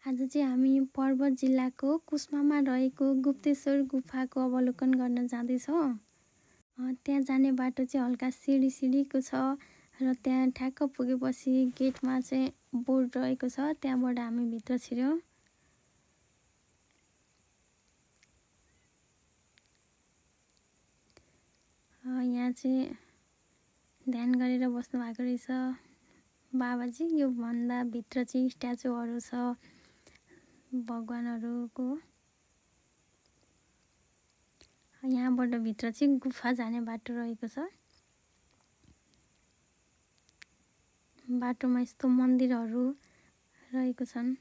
आज चाहिँ हामी पर्वत जिल्लाको कुस्मामा रहेको गुप्तेश्वर गुफाको अवलोकन गर्न जाँदैछौँ। त्यहाँ जाने बाटो चाहिँ हल्का सिडीको छ र त्यहाँ ठ्याक्क पुगेपछि गेटमा चाहिँ बोर्ड रहेको छ, त्यहाँबाट हामी भित्र छिर्यौँ। यहाँ चाहिँ ध्यान गरेर बस्नु भएको रहेछ बाबाजी। यो भन्दा भित्र चाहिँ स्ट्याचुहरू छ भगवानहरूको। यहाँबाट भित्र चाहिँ गुफा जाने बाटो रहेको छ। बाटोमा यस्तो मन्दिरहरू रहेको छन्।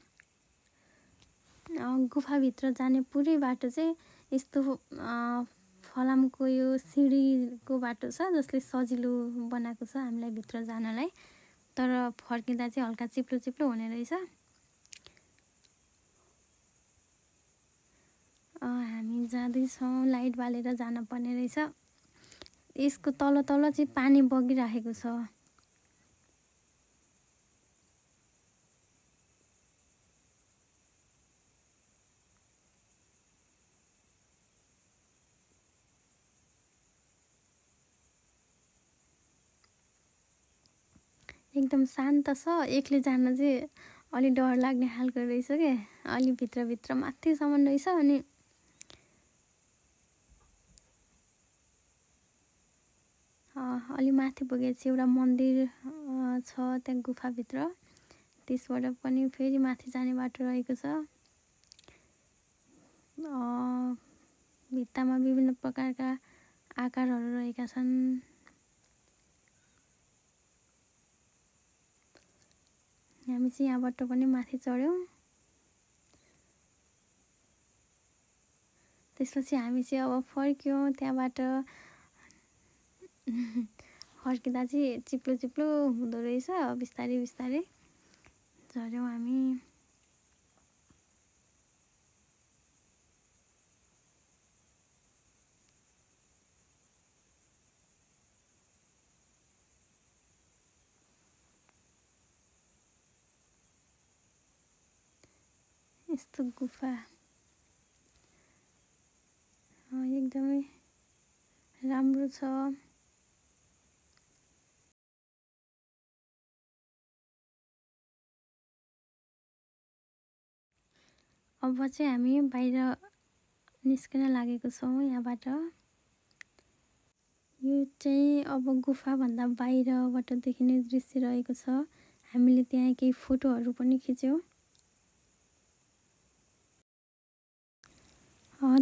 गुफाभित्र जाने पुरै बाटो चाहिँ यस्तो फलामको यो सिडीको बाटो छ, जसले सजिलो बनाएको छ हामीलाई भित्र जानलाई। तर फर्किँदा चाहिँ हल्का चिप्लो हुने रहेछ। हामी जाँदैछौँ, लाइट बालेर जान पर्ने रहेछ। यसको तल चाहिँ पानी बगिरहेको छ। एकदम शान्त छ। एक्लै जान चाहिँ अलि डर लाग्ने खालको रहेछ के। अलि भित्र माथिसम्म रहेछ। अनि अलि माथि पुगेपछि एउटा मन्दिर छ त्यहाँ गुफाभित्र। त्यसबाट पनि फेरि माथि जाने बाटो रहेको छ। भित्तामा विभिन्न प्रकारका आकारहरू रहेका छन्। हामी चाहिँ यहाँबाट पनि माथि चढ्यौँ। त्यसपछि हामी चाहिँ अब फर्क्यौँ त्यहाँबाट। फर्किँदा चाहिँ चिप्लो हुँदो रहेछ। बिस्तारै झऱ्यौँ हामी। यस्तो गुफा एकदमै राम्रो छ। अब चाहिँ हामी बाहिर निस्किन लागेको छौँ यहाँबाट। यो चाहिँ अब गुफाभन्दा बाहिरबाट देखिने दृश्य रहेको छ। हामीले त्यहाँ केही फोटोहरू पनि खिच्यौँ।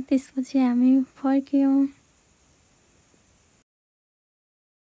त्यसपछि हामी फर्क्यौँ।